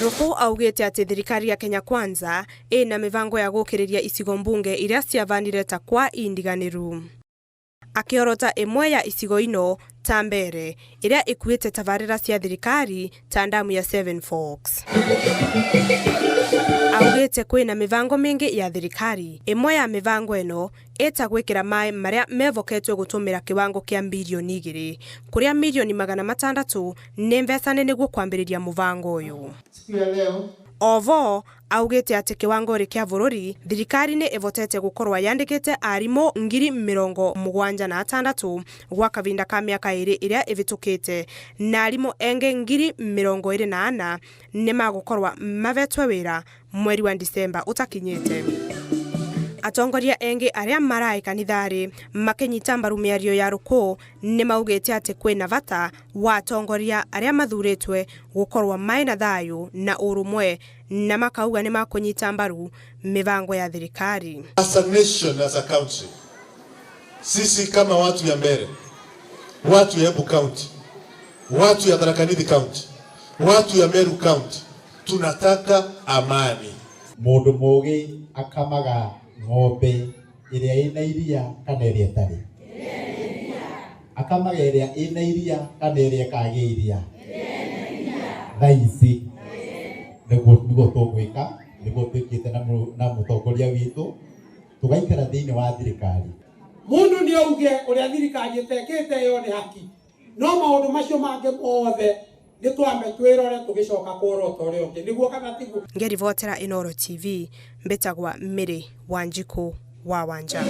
Ruku augite ati thirikari ya Kenya Kwanza ina mivango ya gukiriria icigo mbunge iria ciavanire ta kwa indiganiru. Akiorota imwe ya icigo ino ta mbere iria ikuite tabarira cia thirikari ta ndamu ya Seven Forks. Augite kwina mivango mingi ya thirikari. Imwe ya mivango ino ita gwikira mai maria mevoketwe gutumira kiwango kia 2 bilioni, kuria 600 million ni mbeca niguo kwambiriria muvango uyu. Siku ya leo. Ovo augite ati kiwangori kia bururi thirikari ni ivotete gukorwa yandikite arimu 76,000 gwa kavinda ka miaka 2 iria ivitukite, na arimu enge 24,000 ni magukorwa mavetwe wira mweri wa Disemba utakinyite. Atongoria engi aria marai kanithari makinyita mbaru miario ya Ruku ni maugite ati kwina bata wa atongoria aria mathuritwe gukorwa mai na thayu na urumwe, na makauga ni makunyita mbaru mivango ya thirikari. As a nation, as a country, sisi kama watu ya Mbere, watu ya Embu County, watu ya Tharaka Nithi County, watu ya Meru County, tunataka amani. Mundu mugi akamaga ng'ombe ĩrĩa ĩna iria kana ĩrĩa ĩtarĩ? Akamaga ĩrĩa ĩna iria kana ĩrĩa ĩkagĩa iria? Thaa ici nĩguo tũgwĩka, nĩguo twĩkĩte na mũtongoria witũ tũgaikara thĩinĩ wa thirikari. Mundu nĩ auge ũrĩa thirikari ĩtekĩte, ĩyo nĩ haki, no maũndũ macio mangĩ mothe nĩ twambe twĩrore tũgĩcoka kuorota ũrĩa ũngĩ, nĩguo kana tiguo? Ngeribotera Inooro TV, mbetagwa Mary Wanjiku wa Wanja.